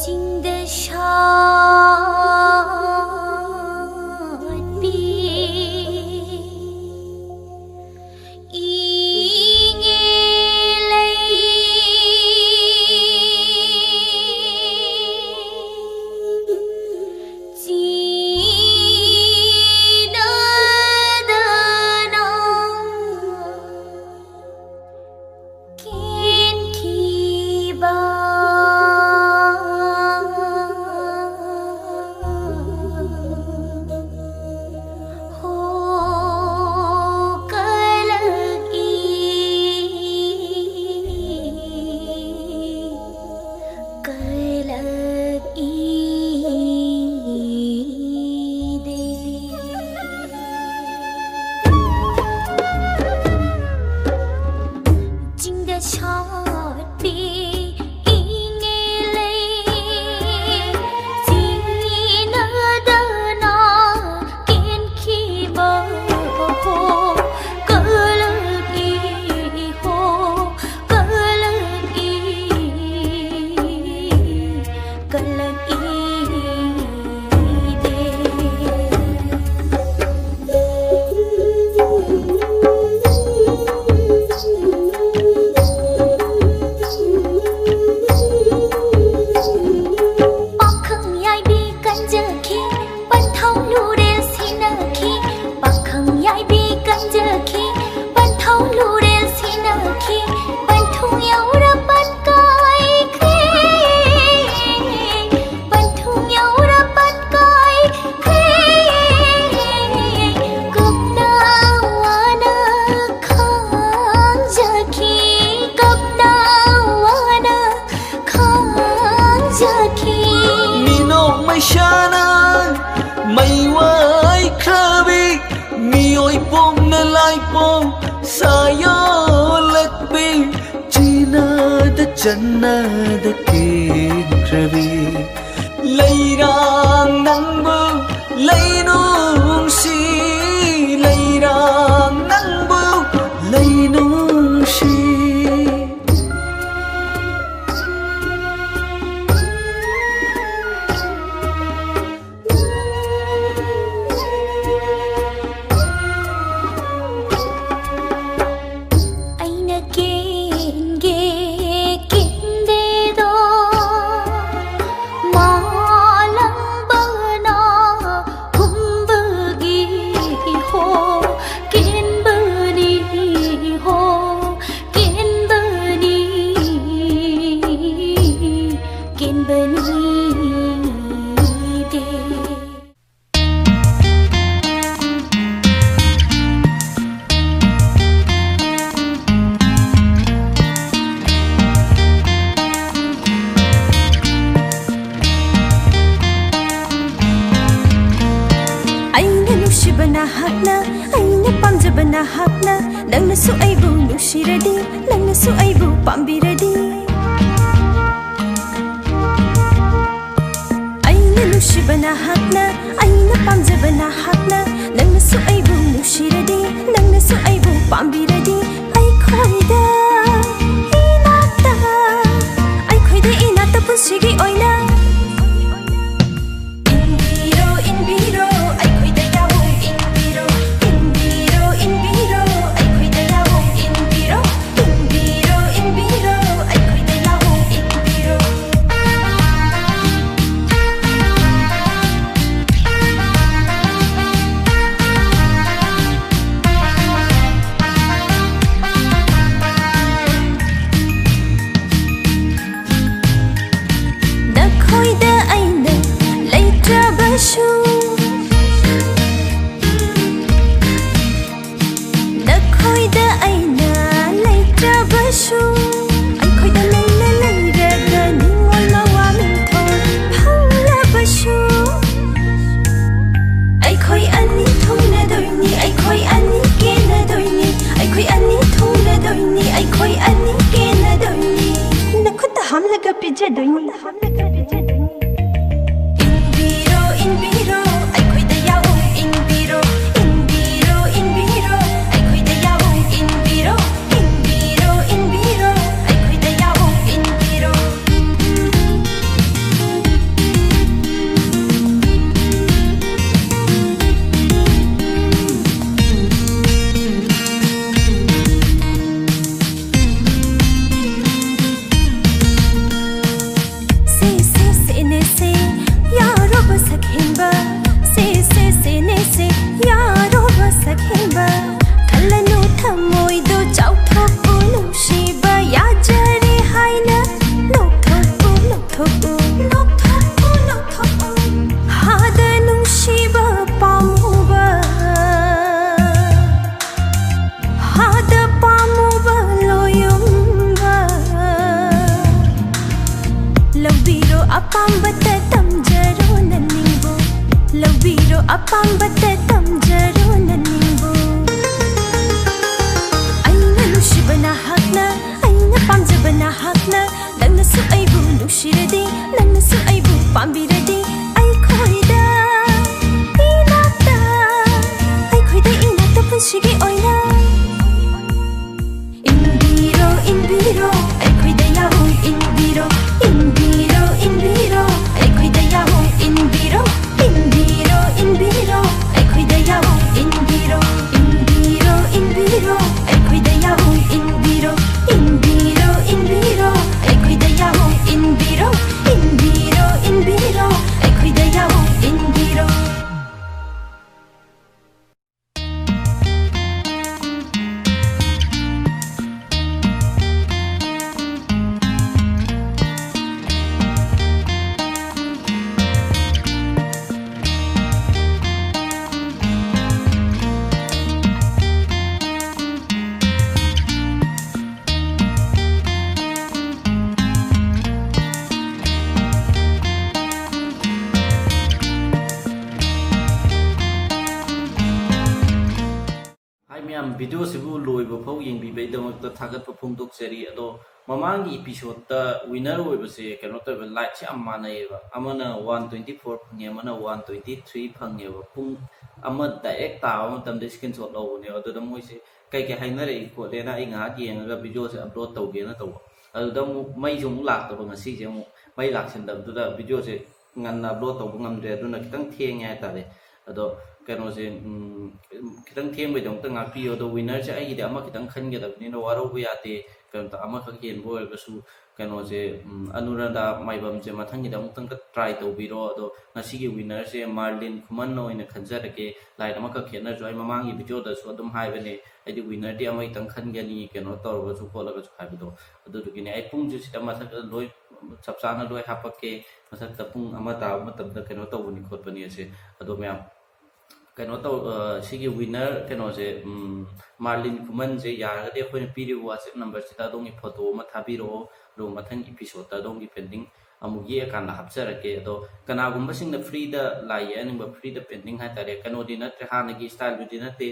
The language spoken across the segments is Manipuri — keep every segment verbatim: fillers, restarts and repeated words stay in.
ꯆꯤꯡꯗ ꯁꯥꯠꯄꯤ ꯏꯉꯦ ꯂꯩ, ꯆꯤꯅꯗꯅ ꯀꯦꯟꯈꯤꯕ ꯍꯣ ꯀꯂꯛꯏ, ꯀꯂꯛꯏꯗꯦ꯫ ꯆꯤꯡꯗ ꯁꯥꯠꯄꯤ ꯏꯉꯦ ꯂꯩ, ꯆꯤꯡꯅꯗꯅ ꯀꯦꯟꯈꯤꯕ ꯍꯣ ꯀꯂꯛꯏ, ꯍꯣ ꯀꯂꯛꯏ, ꯀꯂꯛꯏꯗꯦ꯫ ꯄꯥꯈꯪ ꯌꯥꯏꯕꯤ ꯀꯟꯖꯈꯤ, ꯄꯟꯊꯧ ꯂꯨꯔꯦꯜ ꯁꯤꯟꯅꯈꯤ꯫ ꯄꯥꯈꯪ ꯌꯥꯏꯕꯤ ꯀꯟꯖꯈꯤ, ꯄꯟꯊꯧ ꯂꯨꯔꯦꯜ ꯁꯤꯟꯅꯈꯤ꯫ ꯄꯟꯊꯨꯡ ꯌꯧꯔ ꯄꯟ ꯀꯥꯏꯈ꯭ꯔꯦ, ꯄꯟꯊꯨꯡ ꯌꯧꯔ ꯄꯟ ꯀꯥꯏꯈ꯭ꯔꯦ꯫ ꯀꯞꯅ ꯋꯥꯅ ꯈꯥꯡꯖꯈꯤ, ꯀꯞꯅ ꯋꯥꯅ ꯈꯥꯡꯖꯈꯤ꯫ ꯃꯤꯅꯣꯛ ꯃꯩꯁꯥꯅ ꯃꯩ ꯋꯥꯏꯈ꯭ꯔꯕꯤ, ꯃꯤꯑꯣꯏ ꯄꯣꯛꯅ ꯂꯥꯏꯄꯣꯛ ꯁꯥꯌꯣꯜꯂꯛꯄꯤ, ꯆꯤꯅꯗ ꯆꯟꯅꯗ ꯀꯦꯟꯈ꯭ꯔꯕꯤ꯫ ꯂꯩꯔꯥꯡ ꯅꯪꯕꯨ ꯂꯩꯅꯨꯡꯁꯤ, ꯂꯩꯔꯥꯡ ꯅꯪꯕꯨ ꯂꯩꯅꯨꯡꯁꯤ꯫ ꯕꯅꯤꯗꯦ꯫ ꯑꯩꯅ ꯅꯨꯡꯁꯤꯕ ꯅꯍꯥꯛꯅ, ꯑꯩꯅ ꯄꯥꯝꯖꯕ ꯅꯍꯥꯛꯅ, ꯅꯪꯅꯁꯨ ꯑꯩꯕꯨ ꯅꯨꯡꯁꯤꯔꯗꯤ, ꯅꯪꯅꯁꯨ ꯑꯩꯕꯨ ꯄꯥꯝꯕꯤꯔꯗꯤ꯫ ꯑꯩꯅ ꯅꯨꯡꯁꯤꯕ ꯅꯍꯥꯛꯅ, ꯑꯩꯅ ꯄꯥꯝꯖꯕ ꯅꯍꯥꯛꯅ, ꯅꯪꯅꯁꯨ ꯑꯩꯕꯨ ꯅꯨꯡꯁꯤꯔꯗꯤ, ꯅꯪꯅꯁꯨ ꯑꯩꯕꯨ ꯄꯥꯝꯕꯤꯔꯗꯤ, ꯑꯩꯈꯣꯏꯗ ꯏꯅꯥꯛꯇ, ꯑꯩꯈꯣꯏꯗ ꯏꯅꯥꯛꯇ ꯄꯨꯟꯁꯤꯒꯤ ꯑꯣꯏꯅ ꯏꯟꯕꯤꯔꯣ, ꯏꯟꯕꯤꯔꯣ, ꯑꯩꯈꯣꯏꯗ ꯌꯥꯎꯍꯧ ꯏꯟꯕꯤꯔꯣ, ꯏꯟꯕꯤꯔꯣ, ꯏꯟꯕꯤꯔꯣ, ꯑꯩꯈꯣꯏꯗ ꯌꯥꯎꯍꯧ ꯏꯟꯕꯤꯔꯣ, ꯏꯟꯕꯤꯔꯣ, ꯏꯟꯕꯤꯔꯣ, ꯑꯩꯈꯣꯏꯗ ꯌꯥꯎꯍꯧ ꯏꯟꯕꯤꯔꯣ꯫ ꯑꯄꯥꯝꯕꯇ ꯇꯝꯖꯔꯣ ꯅꯅꯤꯡꯕꯨ, ꯂꯧꯕꯤꯔꯣ ꯑꯄꯥꯝꯕꯇ ꯇꯝꯖꯔꯣ ꯅꯅꯤꯡꯕꯨ꯫ ꯑꯩꯅ ꯅꯨꯡꯁꯤꯕ ꯅꯍꯥꯛꯅ, ꯑꯩꯅ ꯄꯥꯝꯖꯕ ꯅꯍꯥꯛꯅ, ꯅꯪꯅꯁꯨ ꯑꯩꯕꯨ ꯅꯨꯡꯁꯤꯔꯗꯤ, ꯅꯪꯅꯁꯨ ꯑꯩꯕꯨ ꯄꯥꯝꯕꯤꯔꯗꯤ, ꯑꯩꯈꯣꯏꯗ, ꯏꯅꯥꯛꯇ, ꯑꯩꯈꯣꯏꯗ ꯏꯅꯥꯛꯇ ꯄꯨꯟꯁꯤꯒꯤ ꯑꯣꯏꯅ꯫ ꯏꯟꯕꯤꯔꯣ, ꯏꯟꯕꯤꯔꯣ, ꯑꯩꯈꯣꯏꯗ ꯌꯥꯍꯧ ꯏꯟꯕꯤꯔꯣ꯫ ꯏꯟꯕꯤꯔꯣ, ꯏꯟꯕꯤꯔꯣ, ꯑꯩꯈꯣꯏꯗ ꯌꯥꯍꯧ ꯏꯟꯕꯤꯔꯣ꯫ ꯏꯟꯕꯤꯔꯣ, ꯏꯟꯕꯤꯔꯣ, ꯑꯩꯈꯣꯏꯗ ꯌꯥꯍꯧ ꯏꯟꯕꯤꯔꯣ꯫ ꯏꯟꯕꯤꯔꯣ, ꯏꯟꯕꯤꯔꯣ, ꯑꯩꯈꯣꯏꯗ ꯌꯥꯍꯧ ꯏꯟꯕꯤꯔꯣ꯫ ꯏꯟꯕꯤꯔꯣ, ꯏꯟꯕꯤꯔꯣ, ꯑꯩꯈꯣꯏꯗ ꯌꯥꯍꯧ ꯏꯟꯕꯤꯔꯣ꯫ ꯏꯟꯕꯤꯔꯣ, ꯏꯟꯕꯤꯔꯣ, ꯑꯩꯈꯣꯏꯗ ꯌꯥꯍꯧ ꯏꯟꯕꯤꯔꯣ꯫ ꯍꯥꯏ ꯃꯌꯥꯝ, ꯚꯤꯗꯤꯑꯣꯁꯤꯕꯨ ꯂꯣꯏꯕ ꯐꯥꯎ ꯌꯦꯡꯕꯤꯕꯒꯤꯗꯃꯛꯇ ꯊꯥꯒꯠꯄ ꯐꯣꯡꯗꯣꯛꯆꯔꯤ꯫ ꯑꯗꯣ ꯃꯃꯥꯡꯒꯤ ꯏꯄꯤꯁꯣꯠꯇ ꯋꯤꯅꯔ ꯑꯣꯏꯕꯁꯦ, ꯀꯩꯅꯣ ꯇꯧꯋꯦꯕ, ꯂꯥꯏꯛꯁꯦ ꯌꯥꯝ ꯃꯥꯟꯅꯩꯌꯦꯕ, ꯑꯃꯅ ꯋꯥꯟ ꯇ꯭ꯋꯦꯟꯇꯤ ꯐꯣꯔ ꯐꯪꯉꯦ, ꯑꯃꯅ ꯋꯥꯟ ꯇ꯭ꯋꯦꯟꯇꯤ ꯊ꯭ꯔꯤ ꯐꯪꯉꯦꯕ꯫ ꯄꯨꯡ ꯑꯃ ꯗꯥꯏꯔꯦꯛ ꯇꯥꯕ ꯃꯇꯝꯗ ꯏꯁꯀ꯭ꯔꯤꯟ ꯁꯣꯠ ꯂꯧꯕꯅꯦꯕ꯫ ꯑꯗꯨꯗ ꯃꯣꯏꯁꯦ ꯀꯩ ꯀꯩ ꯍꯥꯏꯅꯔꯛꯏ ꯈꯣꯠꯂꯦꯅ ꯑꯩ ꯉꯥꯏꯍꯥꯛ ꯌꯦꯡꯉꯒ ꯚꯤꯗꯤꯑꯣꯁꯦ ꯑꯞꯂꯣꯗ ꯇꯧꯒꯦꯅ ꯇꯧꯕ꯫ ꯑꯗꯨꯗ ꯑꯃꯨꯛ ꯃꯩꯁꯨ ꯑꯃꯨꯛ ꯂꯥꯛꯇꯕ, ꯉꯁꯤꯁꯦ ꯑꯃꯨꯛ ꯃꯩ ꯂꯥꯛꯁꯤꯟꯗꯕꯗꯨꯗ ꯚꯤꯗꯤꯑꯣꯁꯦ ꯉꯟꯅ ꯑꯞꯂꯣꯗ ꯇꯧꯕ ꯉꯝꯗ꯭ꯔꯦ꯫ ꯑꯗꯨꯅ ꯈꯤꯇꯪ ꯊꯦꯡꯉꯦ ꯍꯥꯏꯇꯥꯔꯦ꯫ ꯑꯗꯣ ꯀꯩꯅꯣꯁꯦ, ꯎꯝ, ꯈꯤꯇꯪ ꯊꯦꯡꯕꯩꯗꯃꯛꯇ ꯉꯥꯛꯄꯤꯌꯣ꯫ ꯑꯗꯣ ꯋꯤꯅꯔꯁꯦ ꯑꯩꯒꯤꯗꯤ ꯑꯃꯈꯛꯇꯪ ꯈꯟꯒꯗꯕꯅꯤꯅ ꯋꯥꯔꯧꯕ ꯌꯥꯗꯦ꯫ ꯀꯩꯅꯣꯗ ꯑꯃꯈꯛ ꯍꯦꯟꯕ ꯑꯣꯏꯔꯒꯁꯨ, ꯀꯩꯅꯣꯁꯦ, ꯎꯝ, ꯑꯅꯨꯔꯥꯙꯥ ꯃꯥꯏꯕꯝꯁꯦ ꯃꯊꯪꯒꯤꯗ ꯑꯃꯨꯛꯇꯪꯒ ꯇ꯭ꯔꯥꯏ ꯇꯧꯕꯤꯔꯣ꯫ ꯑꯗꯣ ꯉꯁꯤꯒꯤ ꯋꯤꯅꯔꯁꯦ ꯃꯥꯔꯂꯤꯟ ꯈꯨꯃꯟ ꯑꯣꯏꯅ ꯈꯟꯖꯔꯒꯦ꯫ ꯂꯥꯏꯟ ꯑꯃꯈꯛ ꯈꯦꯠꯅꯔꯁꯨ, ꯑꯩ ꯃꯃꯥꯡꯒꯤ ꯚꯤꯗꯤꯑꯣꯗꯁꯨ ꯑꯗꯨꯝ ꯍꯥꯏꯕꯅꯦ, ꯑꯩꯗꯤ ꯋꯤꯅꯔꯗꯤ ꯑꯃꯈꯛꯇꯪ ꯈꯟꯒꯅꯤ, ꯀꯩꯅꯣ ꯇꯧꯔꯒꯁꯨ ꯈꯣꯠꯂꯒꯁꯨ ꯍꯥꯏꯕꯗꯣ꯫ ꯑꯗꯨꯗꯨꯒꯤꯅꯦ꯫ ꯑꯩ ꯄꯨꯡꯁꯦ ꯁꯤꯗ ꯃꯊꯛꯇ ꯂꯣꯏ ꯆꯞ ꯆꯥꯅ ꯂꯣꯏ ꯍꯥꯞꯄꯛꯀꯦ꯫ ꯃꯊꯛꯇ ꯄꯨꯡ ꯑꯃ ꯇꯥꯕ ꯃꯇꯝꯗ ꯀꯩꯅꯣ ꯇꯧꯕꯅꯤ ꯈꯣꯠꯄꯅꯤ ꯑꯁꯦ꯫ ꯑꯗꯣ ꯃꯌꯥꯝ, ꯀꯩꯅꯣ ꯇꯧ-, ꯑ, ꯁꯤꯒꯤ ꯋꯤꯅꯔ ꯀꯩꯅꯣꯁꯦ, ꯎꯝ, ꯃꯥꯔꯂꯤꯟ ꯈꯨꯃꯟꯁꯦ ꯌꯥꯔꯒꯗꯤ ꯑꯩꯈꯣꯏꯅ ꯄꯤꯔꯤꯕ WhatsApp ꯅꯝꯕꯔꯁꯤꯗ ꯑꯗꯣꯝꯒꯤ ꯐꯣꯇꯣ ꯑꯃ ꯊꯥꯕꯤꯔꯛꯑꯣ, ꯑꯗꯨꯒ ꯃꯊꯪ ꯏꯄꯤꯁꯣꯠꯇ ꯑꯗꯣꯝꯒꯤ ꯄꯦꯟꯗꯤꯡ ꯑꯃꯨꯛ ꯌꯦꯛꯑꯀꯥꯟꯗ ꯍꯥꯞꯆꯔꯛꯀꯦ꯫ ꯑꯗꯣ ꯀꯅꯥꯒꯨꯝꯕꯁꯤꯡꯅ ꯐ꯭ꯔꯤꯗ ꯂꯥꯏ ꯌꯦꯛꯍꯟꯅꯤꯡꯕ, ꯐ꯭ꯔꯤꯗ ꯄꯦꯟꯇꯤꯡ ꯍꯥꯏꯇꯥꯔꯦ, ꯀꯩꯅꯣꯗꯤ ꯅꯠꯇ꯭ꯔꯦ, ꯍꯥꯟꯅꯒꯤ ꯏꯁꯇꯥꯏꯜꯗꯨꯗꯤ ꯅꯠꯇꯦ,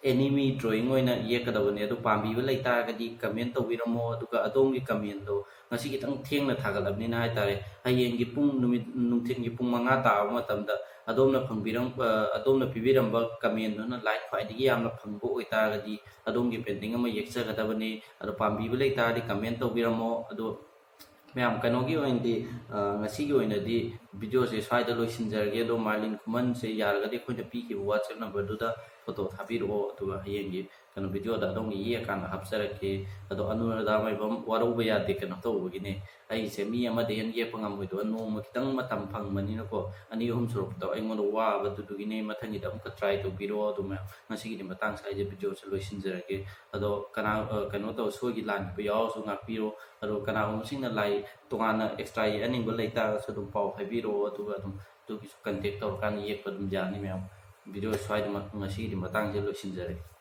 ꯑꯦꯅꯤꯃꯤ ꯗ꯭ꯔꯣꯌꯤꯡ ꯑꯣꯏꯅ ꯌꯦꯛꯀꯗꯕꯅꯦ꯫ ꯑꯗꯨ ꯄꯥꯝꯕꯤꯕ ꯂꯩꯇꯥꯔꯒꯗꯤ ꯀꯃꯦꯟ ꯇꯧꯕꯤꯔꯝꯃꯣ꯫ ꯑꯗꯨꯒ ꯑꯗꯣꯝꯒꯤ ꯀꯃꯦꯟꯗꯣ ꯉꯁꯤ ꯈꯤꯇꯪ ꯊꯦꯡꯅ ꯊꯥꯒꯠꯂꯕꯅꯤꯅ ꯍꯥꯏꯇꯥꯔꯦ, ꯍꯌꯦꯡꯒꯤ ꯄꯨꯡ, ꯅꯨꯃꯤꯠ ꯅꯨꯡꯊꯤꯜꯒꯤ ꯄꯨꯡ ꯃꯉꯥ ꯇꯥꯕ ꯃꯇꯝꯗ ꯑꯗꯣꯝꯅ ꯐꯪꯕꯤꯔꯝ ꯑ, ꯑꯗꯣꯝꯅ ꯄꯤꯕꯤꯔꯝꯕ ꯀꯃꯦꯟꯗꯨꯅ ꯂꯥꯏꯛ ꯈ꯭ꯋꯥꯏꯗꯒꯤ ꯌꯥꯝꯅ ꯐꯪꯕ ꯑꯣꯏꯇꯥꯔꯒꯗꯤ ꯑꯗꯣꯝꯒꯤ ꯄꯦꯟꯇꯤꯡ ꯑꯃ ꯌꯦꯛꯆꯒꯗꯕꯅꯤ꯫ ꯑꯗꯣ ꯄꯥꯝꯕꯤꯕ ꯂꯩꯇꯥꯔꯗꯤ ꯀꯃꯦꯟ ꯇꯧꯕꯤꯔꯝꯃꯣ꯫ ꯑꯗꯣ ꯃꯌꯥꯝ, ꯀꯩꯅꯣꯒꯤ ꯑꯣꯏꯅꯗꯤ, ꯑ, ꯉꯁꯤꯒꯤ ꯑꯣꯏꯅꯗꯤ ꯚꯤꯗꯤꯑꯣꯁꯦ ꯁ꯭ꯋꯥꯏꯗ ꯂꯣꯏꯁꯤꯟꯖꯔꯒꯦ꯫ ꯑꯗꯣ ꯃꯥꯔꯂꯤꯟ ꯈꯨꯃꯟꯁꯦ ꯌꯥꯔꯒꯗꯤ ꯑꯩꯈꯣꯏꯅ ꯄꯤꯈꯤꯕ WhatsApp ꯅꯝꯕꯔꯗꯨꯗ ꯐꯣꯇꯣ ꯊꯥꯕꯤꯔꯛꯑꯣ, ꯑꯗꯨꯒ ꯍꯌꯦꯡꯒꯤ ꯀꯩꯅꯣ ꯚꯤꯗꯤꯑꯣꯗ ꯑꯗꯣꯝꯒꯤ ꯌꯦꯛꯑꯀꯥꯟꯗ ꯍꯥꯞꯆꯔꯛꯀꯦ꯫ ꯑꯗꯣ ꯑꯅꯨꯔꯥꯙꯥ ꯃꯥꯏꯕꯝ, ꯋꯥꯔꯧꯕ ꯌꯥꯗꯦ, ꯀꯩꯅꯣ ꯇꯧꯕꯒꯤꯅꯦ, ꯑꯩꯁꯦ ꯃꯤ ꯑꯃꯗ ꯍꯦꯟꯅ ꯌꯦꯛꯄ ꯉꯝꯃꯣꯏꯗꯕ, ꯅꯣꯡꯃ ꯈꯤꯇꯪ ꯃꯇꯝ ꯐꯪꯕꯅꯤꯅꯀꯣ, ꯑꯅꯤ ꯑꯍꯨꯝ ꯁꯨꯔꯛꯄꯗꯣ ꯑꯩꯉꯣꯟꯗ ꯋꯥꯕꯗꯨꯗꯨꯒꯤꯅꯦ꯫ ꯃꯊꯪꯒꯤꯗ ꯑꯃꯨꯛꯀ ꯇ꯭ꯔꯥꯏ ꯇꯧꯕꯤꯔꯣ꯫ ꯑꯗꯨ ꯃꯌꯥꯝ, ꯉꯁꯤꯒꯤꯗꯤ ꯃꯇꯥꯡ ꯁ꯭ꯋꯥꯏꯗ ꯚꯤꯗꯤꯑꯣꯁꯦ ꯂꯣꯏꯁꯤꯟꯖꯔꯒꯦ꯫ ꯑꯗꯣ ꯀꯅꯥ, ꯑ, ꯀꯩꯅꯣ ꯇꯧ, ꯁꯣꯏꯈꯤ ꯂꯥꯟꯈꯤꯕ ꯌꯥꯎꯔꯁꯨ ꯉꯥꯛꯄꯤꯔꯣ꯫ ꯑꯗꯣ ꯀꯅꯥꯒꯨꯝꯕꯁꯤꯡꯅ ꯂꯥꯏ ꯇꯣꯉꯥꯟꯅ ꯑꯦꯛꯁꯇ꯭ꯔꯥ ꯌꯦꯛꯍꯟꯅꯤꯡꯕ ꯂꯩꯇꯥꯔꯒꯁꯨ ꯑꯗꯨꯝ ꯄꯥꯎ ꯍꯥꯏꯕꯤꯔꯛꯑꯣ, ꯑꯗꯨꯒ ꯑꯗꯨꯝ ꯑꯗꯨꯒꯤꯁꯨ ꯀꯟꯇꯦꯛ ꯇꯧꯔꯀꯥꯟꯗ ꯌꯦꯛꯄ ꯑꯗꯨꯝ ꯌꯥꯅꯤ ꯃꯌꯥꯝ꯫ ꯚꯤꯗꯤꯑꯣ ꯁ꯭ꯋꯥꯏꯗꯃꯛ ꯉꯁꯤꯒꯤꯗꯤ ꯃꯇꯥꯡꯁꯤꯗ ꯂꯣꯏꯁꯤꯟꯖꯔꯒꯦ꯫